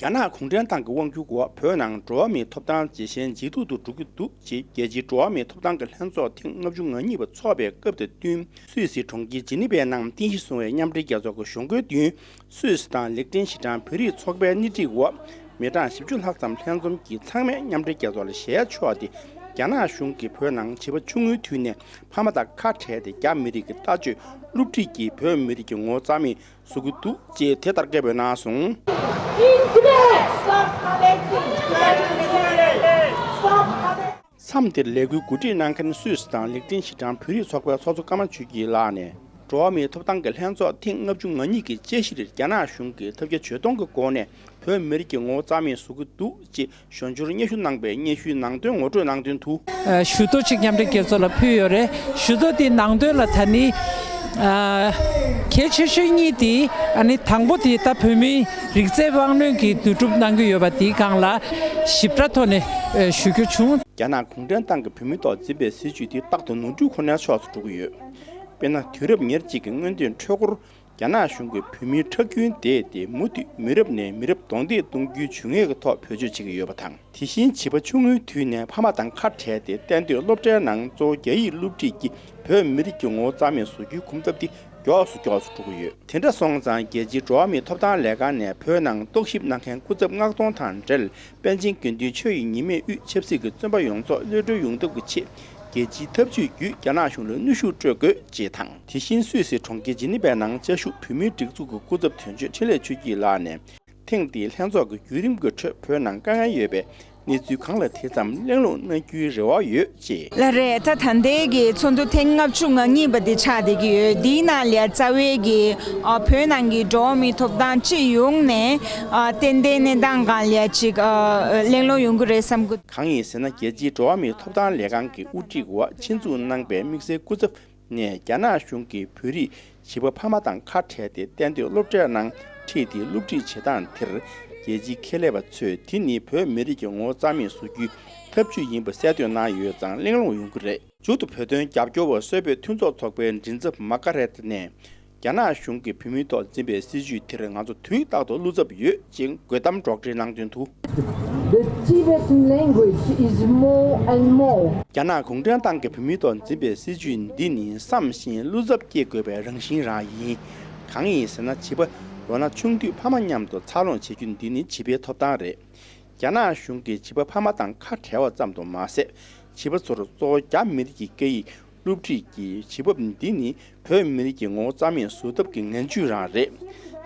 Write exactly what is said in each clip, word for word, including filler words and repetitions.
རྒྱ་ནག་གུང་ཁྲན་ཏང་གི་དབང་སྒྱུར་འོག་བོད་ནང་འགྲོ་བ་མིའི་ཐོབ་ཐང་ཇེ་ཞན་ཇེ་སྡུག་ཏུ་འགྲོ་གི་འདུག་ཅེས། རྒྱལ་སྤྱིའི་འགྲོ་བ་མིའི་ཐོབ་ཐང་གི་ལྷན་ཚོགས་ཐེངས་ལྔ་བཅུ་ང་གཉིས་པ་འཚོགས་པའི་སྐབས་དང་བསྟུན། སུད་སི་གྲོང་ཁྱེར་ཇི་ནི་ཝའི་ནང་རྟེན་གཞི་བཟུང་བའི་མཉམ་འབྲེལ་རྒྱལ་ཚོགས་ཀྱི་གཞུང་སྒོའི་མདུན། སུད་སི་དང་ལིག་ཏེན་ཤི་ཏན་བོད་རིགས་ཚོགས་པའི་སྣེ་ཁྲིད་འོག་མི་གྲངས་བཞི་བཅུ་ལྷག་ཙམ་ལྷན་འཛོམས་ཀྱིས་ཚང་མས་མཉམ་འབྲེལ་རྒྱལ་ཚོགས་ལ་ཞལ་ཕྱོགས་ཏེ། རྒྱ་ནག་གཞུང་གིས་བོད་ནང་བྱིས་པ་ཆུང་ངུའི་དུས་ནས་ཕ་མ་དང་ཁ་བྲལ་ཏེ། རྒྱ་མི་རིགས་ཀྱི་ལྟ་སྤྱོད་བསླུ་བྲིད་ཀྱིས་བོད་མི་རིགས་ཀྱི་ངོ་བོ་རྩ་མེད་བཟོ་གི་འདུག་ཅེས་དེ་ལྟར་སྐད་འབོད་གནང་སོང་། མཚམས་དེར་ལས་འགུལ་གོ་སྒྲིག་གནང་མཁན་སུད་སི་དང་ལིག་ཏེན་ཤི་ཏན་བོད་རིགས་ཚོགས་པའི་ཚོགས་གཙོ་ཀརྨ་ཆོས་སྐྱིད་ལགས་ནས། འགྲོ་བ་མིའི་ཐོབ་ཐང་གི་ལྷན་ཚོགས་ཐེངས་ལྔ་བཅུ་ང་གཉིས་ཀྱི་དཔྱད་གཞིར། རྒྱ་ནག་གཞུང་གིས་ཐབས་བརྒྱ་ཇུས་སྟོང་གི་སྒོ་ནས་བོད་མི་རིགས་ཀྱི་ངོ་བོ་རྩ་མེད་བཟོ་གི་འདུག་ཅེས་ཞོར་འབྱོར་སྙན་ཞུ་གནང་པའི་སྙན་ཞུའི་ནང་དོན་ངོ་སྤྲོད་གནང་དོན་དུ། ཨ། ཞུ་གཏུག་ཅིག་མཉམ་འབྲེལ་རྒྱལ་ཚོགས་ལ་ཕུལ་ཡོད་རེད། ཞུ་གཏུག་དེའི་ནང་དོན་ལ་ད་ནི། ཨ། གལ་ཆེ་ཤོས་གཉིས་དེ། ཨ་ནི་དང་པོ་དེ་ད་བོད་མིའི་རིགས་རྫས་དབང་རློན་གྱི་བསྡུ་རུབ་གནང་གི་ཡོད་པ་དེའི་སྒང་ལ་ཞིབ་ཕྲ་ཐོག་ནས་ཞུ་རྒྱུ་བྱུང་། རྒྱ་ནག་གུང་ཁྲན་ཏང་གིས་བོད་མིའི་ཐོག་འཛིན་པའི་སྲིད་བྱུས་དེ་རྟག་ཏུ་ནོར་འཁྲུལ་ཁོ་ནའི་ཕྱོགས་སུ་འགྲོ་གི་ཡོད། དཔེར་ན། དུས་རབས་ཉེར་གཅིག་གི་སྔོན་ཐོན་འཕྲུལ་འཁོར། རྒྱ་ནག་གཞུང་གིས་བོད་མིའི་ཁྲག་རྒྱུན་བསྡད་དེ། མུ་མཐུད་མི་རབས་ནས་མི་རབས་གདོང་འདེད་གཏོང་རྒྱུའི་ཇུས་ངན་གྱི་ཐོག་བེད་སྤྱོད་བྱེད་ཀྱི་ཡོད་པ་དང་། དེ་བཞིན་བྱིས་པ་ཆུང་ངུའི་དུས་ནས་ཕ་མ་དང་ཁ་བྲལ་ཏེ། གཏན་སྡོད་སློབ་གྲྭའི་ནང་གཙོ་བོ་རྒྱ་ཡིག་སློབ་ཁྲིད་ཀྱིས་བོད་མི་རིགས་ཀྱི་ངོ་བོ་རྩ་མེད་བཟོ་རྒྱུའི་གོམ་སྟབས་འདི་མགྱོགས་སུ་མགྱོགས་སུ་འགྲོ་གི་ཡོད། དེ་འདྲ་སོང་ཙང་། རྒྱལ་སྤྱིའི་འགྲོ་བ་མིའི་ཐོབ་ཐང་ལས་ཁང་ནས་བོད་ནང་རྟོག་ཞིབ་གནང་མཁན་སྐུ་ཚབ་མངགས་གཏོང་དང་འབྲེལ། པཎ་ཆེན་དགེ་འདུན་ཆོས་ཀྱི་ཉི་མའི་དབུས་ཆབ་སྲིད་ཀྱི་བཙོན་པ་ཡོངས་རྫོགས་གློད་གྲོལ་ཡོང་ཐབས་ཀྱི་ཆེད། རྒྱལ་སྤྱིའི་ཐབས་ཇུས་བརྒྱུད་རྒྱ་ནག་གཞུང་ལ་གནོན་ཤུགས་སྤྲོད་དགོས་ཅེས་དང་། དེ་བཞིན་སུད་སི་གྲོང་ཁྱེར་ཇི་ནི་ཝའི་ནང་བཅའ་བཞུགས་བོད་མིའི་སྒྲིག་འཛུགས་ཀྱི་སྐུ་ཚབ་དོན་གཅོད་འཕྲིན་ལས་ཆོས་སྐྱིད་ལགས་ནས། ཐེངས་འདིའི་ལྷན་ཚོགས་ཀྱི་བརྒྱུད་རིམ་གྱི་ཁྲོད་བོད་ནང་དཀའ་ངལ་ཡོད་པའི་གནས་ཚུལ་གང་ལ་དེ་ཙམ་གླེང་སློང་གནང་རྒྱུའི་རེ་བ་ཡོད་ཅེས། ལགས་རེད། ད་ད་ལྟའི་གི་ཚོགས་འདུ་ཐེངས་ལྔ་བཅུ་ང་གཉིས་པ་དེ་ཆགས་བསྡད་ཀྱི་ཡོད། འདིའི་ནང་ལ་རྩ་བའི་གི། ཨ། བོད་ནང་གི་འགྲོ་བ་མིའི་ཐོབ་ཐང་སྤྱི་ཡོངས་ནས། ཨ། ཏན་ཏན་གནས་སྟངས་སྒང་ལ་ཅིག་ཨ། གླེང་སློང་ཡོང་གི་རེད་བསམ་གི། གང་ཡིན་ཟེར་ན། རྒྱལ་སྤྱིའི་འགྲོ་བ་མིའི་ཐོབ་ཐང་ལས་ཁང་གིས་དབུ་ཁྲིད་འོག་ཆེད་འཛུགས་གནང་པའི་དམིགས་བསལ་སྐུ་ཚབ་ནས། རྒྱ་ནག་གཞུང་གིས་བོད་རིགས་བྱིས་པ་ཕ་མ་དང་ཁ་བྲལ་ཏེ། གཏན་སྡོད་སློབ་གྲྭའི་ནང་ཁྲིད་དེ་སློབ་ཁྲིད་བྱེད་སྟངས་དེར། རྒྱལ་སྤྱིའི་ཁེ་ལས་པ་ཚོས་དེ་ནི་བོད་མི་རིགས་ཀྱི་ངོ་བོ་རྩ་མེད་བཟོ་རྒྱུའི་ཐབས་ཇུས་ཡིན་པ་གསལ་སྟོན་གནང་ཡོད་ཙང་། གླེང་སློང་ཡོང་གི་རེད། མཇུག་ཏུ་བོད་དོན་རྒྱབ་སྐྱོར་བ་གསོལ་ཕོད་མཐུན་ཚོགས་ཚོགས་པའི་མགྲིན་ཚབ་མ་ཀ་རེད་ནས། རྒྱ་ནག་གཞུང་གིས་བོད་མིའི་ཐོག་འཛིན་པའི་སྲིད་བྱུས་དེར་ང་ཚོ་དུས་རྟག་ཏུ་བློ་འཚབ་ཡོད་ཅེས་དགོད་གཏམ་སྒྲོག་འགྲེལ་གནང་དོན་དུ། The Tibetan language is more and more. རྒྱ་ནག་གུང་ཁྲན་ཏང་གིས་བོད་མིའི་ཐོག་འཛིན་པའི་སྲིད་བྱུས་འདི་ནི་བསམ་བཞིན་བློ་འཚབ་སྐྱེ་དགོས་པའི་རང་བཞིན་རང་ཡིན། གང་ཡིན་ཟེར་ན། བྱིས་པ་ལོ་ན་ཆུང་དུས་ཕ་མ་མཉམ་དུ་འཚར་ལོངས་བྱེད་རྒྱུ་འདི་ནི་བྱིས་པའི་ཐོབ་ཐང་རེད། རྒྱ་ནག་གཞུང་གིས་བྱིས་པ་ཕ་མ་དང་ཁ་བྲལ་བ་ཙམ་དུ་མ་ཟད། བྱིས་པ་ཚོར་གཙོ་བོ་རྒྱ་མི་རིགས་ཀྱི་སྐད་ཡིག་སློབ་ཁྲིད་ཀྱིས། བྱེད་བབ་འདི་ནི་བོད་མི་རིགས་ཀྱི་ངོ་བོ་རྩ་མེད་བཟོ་ཐབས་ཀྱི་ངན་ཇུས་རང་རེད།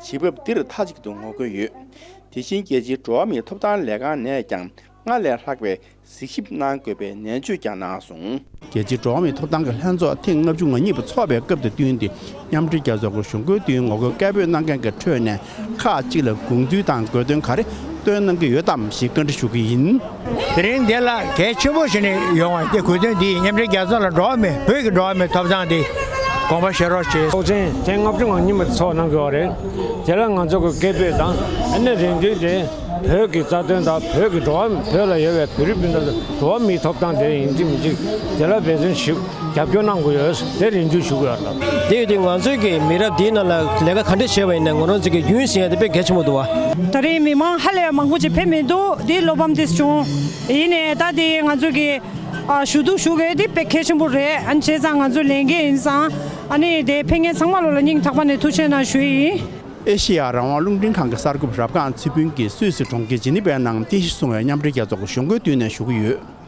བྱེད་བབ་འདིར་མཐའ་གཅིག་ཏུ་ངོ་རྒོལ་ཡོད། དེ་བཞིན་རྒྱལ་སྤྱིའི་འགྲོ་བ་མིའི་ཐོབ་ཐང་ལས་ཁང་ནས་ཀྱང་སྔར་ལས་ལྷག་པའི་གཟིགས་ཞིབ་གནང་དགོས་པའི་ནན་བརྗོད་ཀྱང་གནང་སོང་། རྒྱལ་སྤྱིའི་འགྲོ་བ་མིའི་ཐོབ་ཐང་གི་ལྷན་ཚོགས་ཐེངས་ལྔ་བཅུ་ང་གཉིས་པ་འཚོགས་པའི་སྐབས་དང་བསྟུན་ཏེ། མཉམ་འབྲེལ་རྒྱལ་ཚོགས་ཀྱི་གཞུང་སྒོའི་མདུན་ངོ་རྒོལ་སྐད་འབོད་གནང་མཁན་གྱི་ཁྲོད་ནས་ཁག་ཅིག་ལ་དགོངས་ཚུལ་དང་དགོས་འདུན་ག་རེ་བཏོན་གནང་གི་ཡོད་དམ་ཞེས་བཀའ་འདྲི་ཞུ་གི་ཡིན། དེ་རིང་འདི་ལ་གལ་ཆེན་པོ་ཞིག་ནས་ཡོང་བ་དེ། དགོས་འདུན་འདི་ཡིན། མཉམ་འབྲེལ་རྒྱལ་ཚོགས་ལ་འགྲོ་བ་མི། བོད་ཀྱི་འགྲོ་བ་མིའི་ཐོབ་ཐང་དེ་དགོངས་པ་བཞེས་རོགས་བྱེད། ཚོགས་ཆེན་ཐེངས་ལྔ་བཅུ་ང་གཉིས་པ་ཚོགས་གནང་གི་ཡོད་རེད། དེ་ལ་ང་ཚོ་གི་སྐད་འབོད་དང་། ཨ་ནི་རེ་འདུན་དེ། བོད་ཀྱི་རྩ་དོན་དང་། བོད་ཀྱི་འགྲོ་བ། བོད་ལ་ཡོད་པའི་བོད་རིགས་སྤུན་ཟླ་ཚོ་འགྲོ་བ་མིའི་ཐོབ་ཐང་དེ་ཡིན་གཅིག་མིན་གཅིག་དེ་ལ་འབད་བརྩོན་ཞུ། རྒྱབ་སྐྱོར་གནང་དགོས་ཡོད། དེ་རེ་འདུན་ཞུ་དགོས་ཡོད་ལ། དེ་ཡོད་དུས་ང་ཚོའི་གི་མི་རབས་འདིའི་ནང་ལ་ལས་ཀ་ག་འདྲ་བྱས་པ་ཡིན་ནའི་ང་རང་ཚོ་གི་རྒྱུན་བསྲིང་ཡ་དེ་དཔེ་གལ་ཆེན་པོ་འདུག་བ། ད་རེས་མི་མང་ཧ་ལས་མང་པོ་ཅིག་ཕེབས་མི་འདུག་འདི་བློ་ཕམ་དེ་བྱུང་། ཡིན་ནའི་ད་དེ་ང་ཚོ་གི། ཨ། ཞུ་གཏུག་ཞུ་དགོས་དེ་དཔེ་གལ་ཆེན་པོ་རེད། ཨ་ནི་བྱས་ཙང་ང་ཚོ་ལས་འགན་ཡིན་ཙང་། ཨ་ནི་དེ་ཕེབས་མཁན་ཚང་མ་ལོ་ལ་སྙིང་ཐག་པ་ནས་ཐུགས་རྗེ་གནང་ཞུ་ཡི་ཡིན། ཨེ་ཤེ་ཡ་རང་དབང་རླུང་འཕྲིན་ཁང་གི་གསར་འགོད་པ་རབ་སྒང་ཚེ་ཕུན་གྱིས་སུད་སི་གྲོང་ཁྱེར་ཇི་ནི་ཝའི་ནང་རྟེན་གཞི་བཟུང་བའི་མཉམ་འབྲེལ་རྒྱལ་ཚོགས་ཀྱི་གཞུང་སྒོའི་མདུན་ནས་ཞུ་གི་ཡོད།